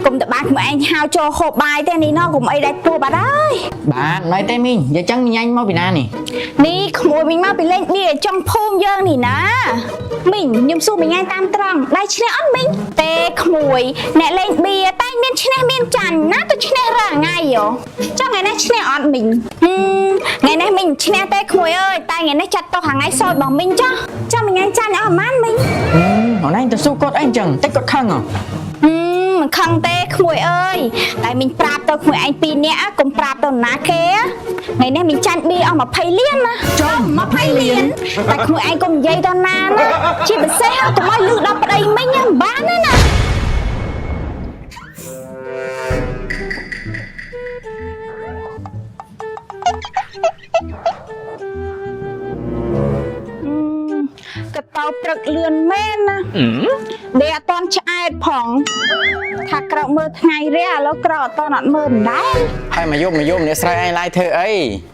កុំតបានក្មួយឯងហៅចូលហូបបាយទេនេះណោះកុំអីដាច់ពោះបាត់ហើយ បាទមិនអីទេមីងនិយាយចឹងមីងញ៉ាញ់មកពីណានេះ នេះក្មួយមីងមកពីលេងបៀចុងភូមិយើងនេះណាមីងខ្ញុំសួរមីងឯងតាមត្រង់ដៃឈ្នះអត់មីងទេក្មួយអ្នកលេងបៀតែមានឈ្នះមានចាញ់ណាទៅឈ្នះរាល់ថ្ងៃហ៎ចង់ថ្ងៃនេះឈ្នះអត់មីងហឹមថ្ងៃនេះមីងឈ្នះទេក្មួយអើយតែថ្ងៃនេះចាត់តោះថ្ងៃសោតរបស់មីងចុះចង់មីងឯងចាញ់អស់ប៉ុន្មានមីង អូនឯងទៅសួរគាត់អីចឹងតិចគាត់ខឹងហ៎ ហឹមមិនខឹងទេក្មួយអើយតែមីងប្រាប់ទៅក្មួយឯងពីរនាក់កុំប្រាប់ទៅណាគេថ្ងៃនេះមីងចាញ់បៀអស់20លានណា ចំ 20លានតែក្មួយឯងកុំនិយាយដល់ណាណាជាពិសេសកុំឲ្យលឺដល់ប្តីមីងមិនបានទេណាកតោព្រឹកលឿនមែនណាដេកអត់តន់ឆ្អែតផងថាក្រោកមើលថ្ងៃរះឥឡូវក្រោកអត់តន់អត់មើលមិនដែរ ហើយមកយប់មកយប់អ្នកស្រីឯងឡាយធ្វើអី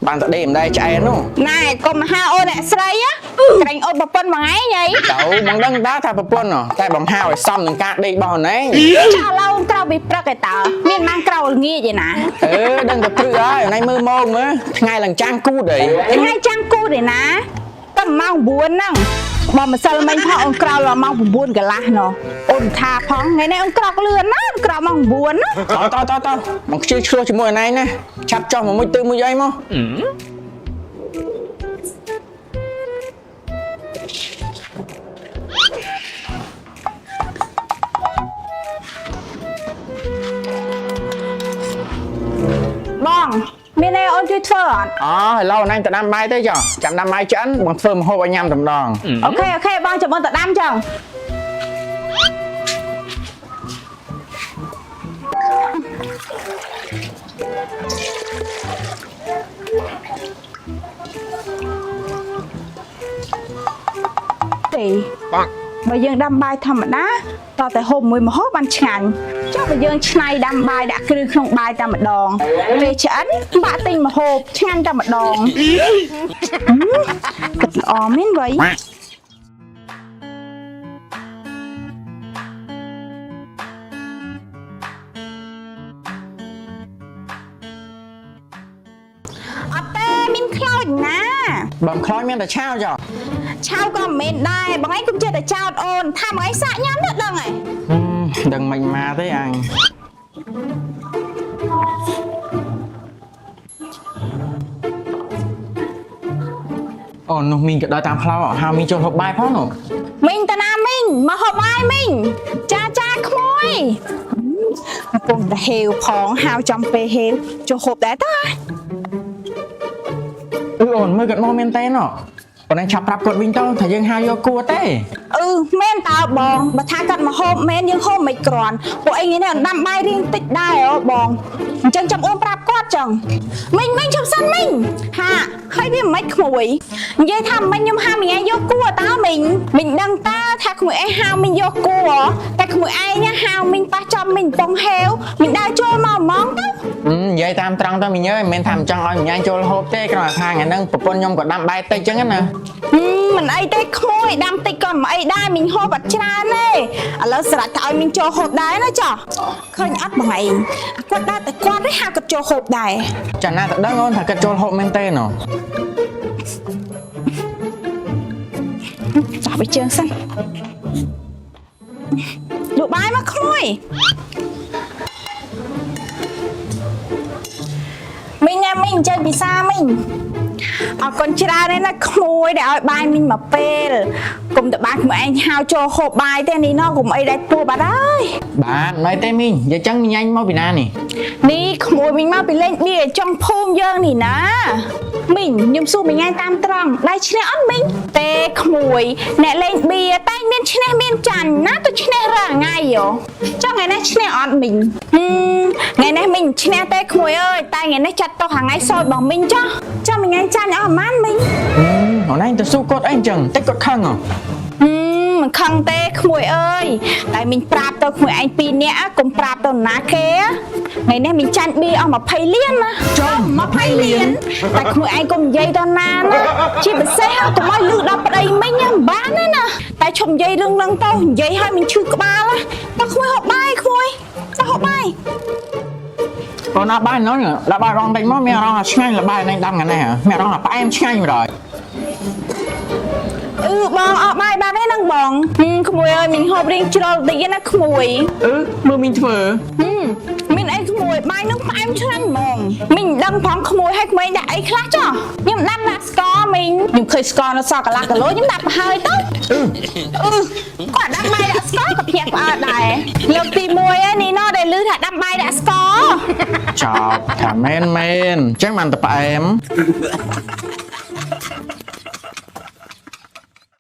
បានតែដេកម្ដាយឆ្អែតនោះ ណែកុំមកហៅអូនអ្នកស្រីណាក្រែងអូនប្រពន្ធមួយថ្ងៃហី ទៅបងដឹងតើថាប្រពន្ធហ៎តែបងហៅឲ្យសមនឹងការដេករបស់អូនឯង ចាឥឡូវអូនក្រោកពីព្រឹកឯតើមានបានក្រោកល្ងាចឯណា អឺដឹងតែព្រឹកហើយអូនឯងមើលមកមើលថ្ងៃឡើងចាំងគូតអី ថ្ងៃចាំងគូតឯណាតែម៉ោង9ហ្នឹងបើម្សិលមិញផងអូនក្រោកដល់ម៉ោង9កន្លះណោះអូនថាផងថ្ងៃនេះអូនក្រោកលឿនណាអូនក្រោកម៉ោង9ណា តតតតបងខ្ជិលឆ្លោះជាមួយអូនឯងណាឆាប់ចុះមកមួយទឺមួយអីមក បងមានអីអូនជួយធ្វើអត់ អូឥឡូវអូនឯងទៅដាំបាយទៅចុះចាំដាំបាយឆ្អិនបងធ្វើម្ហូបឲ្យញ៉ាំតែម្ដង OK OK បងចាំអូនទៅដាំចឹងទេ បង បើយើងដាំបាយធម្មតាតោះតែហូបមួយម្ហូបបានឆ្ងាញ់ចុះបើយើងឆ្នៃដាំបាយដាក់គ្រឿងក្នុងបាយតែម្ដងពេលឆ្អិនបាក់ទិញម្ហូបឆ្ងាញ់តែម្ដងហឹមគិតល្អមែនវៃអត់ទេមានខ្លោចណា បងខ្លោចមានតែឆាវចុះ ឆៅក៏មិនមែនដែរបងឯងគុំចេះតែចោតអូនថាបងឯងសាកញ៉ាំទៅដឹងហើយ ដឹងមិនមកទេអញអូនោះមីងក៏ដល់តាមផ្លូវហៅមីងចូលហូបបាយផងនោះ មីងតាណាមីងមកហូបបាយមីងចាចាក្មួយកំពុងតែហេវផងហៅចំពេលហេវចូលហូបដែរតា អឺអូនមើលគាត់មកមែនទេណោះអូនឯងឆាប់ប្រាប់គាត់វិញទៅថាយើងហៅយកគួរទេ អឺមែនតើបងបើថាគាត់មកហូបមែនយើងហូបមិនគ្រាន់ពួកអីថ្ងៃនេះដាំបាយរៀងតិចដែរអូបងអញ្ចឹងចាំអូនប្រាប់គាត់ចឹងមីងមីងឈប់សិនមីងហាហើយវាមិនក្មួយនិយាយថាមិញខ្ញុំហៅមីងឯងយកគួរតើមីងមីងដឹងតើថាក្មួយឯងហៅមីងយកគួរតែក្មួយឯងណាហៅមីងប៉ះចំមីងកំពុងហេវមីងដើរចូលមកហ្មងទៅ និយាយតាមត្រង់ទៅមីងអើយមិនមែនថាមិនចង់ឲ្យមីងឯងចូលហូបទេគ្រាន់តែថាថ្ងៃហ្នឹងប្រពន្ធខ្ញុំក៏ដាំបាយតិចចឹងណា ហឹមមិនអីទេក្មួយដាំតិចក៏មិនអីដែរមីងហូបអត់ច្រើនទេឥឡូវស្រេចថាឲ្យមីងចូលហូបដែរណាចុះឃើញអត់បងឯងគាត់ដើរតែគាត់ទេហៅគាត់ចូលហូបដែរ ចាណាទៅដឹងអូនថាគាត់ចូលហូបមែនទេណោះ ចោះไปជើងសិនលក់បាយមកក្មួយមីងណាមីងអញ្ជើញពិសាមីងអរគុណច្រើនណាស់ណាក្មួយដែលឲ្យបាយមីងមកពេលកុំតបានក្មួយឯងហៅចូលហូបបាយទេនេះណោះកុំអីដាច់ពោះបាត់ហើយ បាទមិនអីទេមីងនិយាយចឹងមីងឯងមកពីណានេះ នេះក្មួយមីងមកពីលេងបៀចុងភូមិយើងនេះណាមីងខ្ញុំសួរមីងឯងតាមត្រង់ដៃឈ្នះអត់មីងទេក្មួយអ្នកលេងបៀតែមានឈ្នះមានចាញ់ណាទៅឈ្នះរាល់ថ្ងៃហ៎ចង់ថ្ងៃនេះឈ្នះអត់មីងហឹមថ្ងៃនេះមីងឈ្នះទេក្មួយអើយតែថ្ងៃនេះចាត់តោះថ្ងៃសោតរបស់មីងចុះចង់មីងឯងចាញ់អស់ប៉ុន្មានមីង អូនឯងទៅសួរគាត់អីអញ្ចឹងតិចគាត់ខឹងហ៎ ហឹមមិនខឹងទេក្មួយអើយតែមីងប្រាប់ទៅក្មួយឯងពីរនាក់កុំប្រាប់ទៅណាគេថ្ងៃនេះមីងចាញ់បៀអស់20លានណា ចំ 20លានតែក្មួយឯងកុំនិយាយដល់ណាណាជាពិសេសកុំឲ្យលឺដល់ប្តីមីងណាមិនបានទេណាតែឈប់និយាយរឿងហ្នឹងទៅនិយាយឲ្យមីងឈឺក្បាលណាតោះក្មួយហូបបាយក្មួយតោះហូបបាយ កូនអត់បាយនោះដាក់បាយរងតិចមកមានអារម្មណ៍ថាឆ្ងាញ់ល្បាយនឹងដាំថ្ងៃនេះហ៎មានអារម្មណ៍ថាផ្អែមឆ្ងាញ់បណ្ដោយ អឺបងអស់បាយបាត់ទេហ្នឹងបងហឹមក្មួយអើយមីងហូបរៀងជ្រុលតិចណាក្មួយ អឺមើលមីងធ្វើ ហឹមមានអីក្មួយបាយនឹងផ្អែមឆ្ងាញ់ហ្មងមីងមិនដឹងផងក្មួយឲ្យក្មួយដាក់អីខ្លះចុះខ្ញុំដាំដាក់ស្ករមីងខ្ញុំឃើញស្ករនៅសល់កន្លះគីឡូខ្ញុំដាក់ប្រហើយទៅ អឺ អឺគាត់ដាំបាយដាក់ស្ករក៏ភ្ញាក់ផ្អើលដែរលើកទី1ឯនេះណោះដែលឮថាដាំបាយដាក់ស្ករ ចប់ថាមែនមែនអញ្ចឹងបានតែផ្អែម